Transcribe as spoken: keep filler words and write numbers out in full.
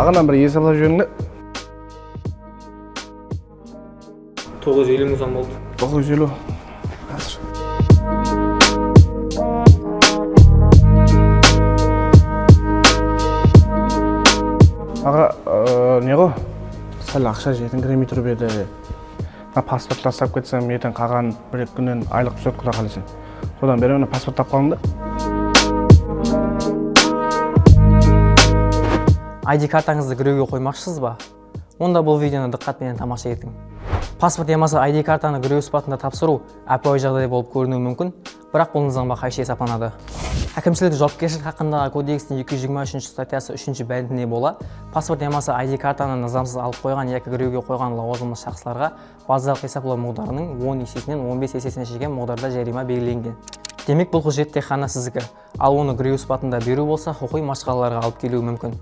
Qana bir esaplap jiberiń de. Toǵız júz eliw mıń boldı. Toǵız júz eliw. Házir. Aǵa, ıı, ne ǵo? Sál aqsha jetińkiremey turıp edi. Mına pasport taslap ketsem, erteń qalǵan bir-eki kúnnen aylıq túsedi, Quday qálese. Sodan beri mına pasport tapqanımda. I D kartańızdı girewge qoymaqshısız ba? Onda bul videonı dıqqat penen tamasha etiń. Pasport yamasa I D kartanı girew sıpatında tapsırıw ápiwayı jaǵday bolıp kóriniwi múmkin, biraq bul nızamǵa qayshı esaplanadı. Hákimshilik juwapkershiligi haqqındaǵı kodeksiniń eki júz jigirma úshinshi statyası úshinshi bántine bola, pasport yamasa I D kartanı nızamsız alıp qoyǵan yaki girewge qoyǵan lawazımlı shaxslarǵa bazalıq esaplaw muǵdarınıń on esesinen on bes esesine shekem muǵdarda járiyma belgilengen. Demek, bul hújjet tek ǵana sizdiki, al onı girew sıpatında beriw bolsa huqıqıy mashqalalarǵa alıp keliwi múmkin.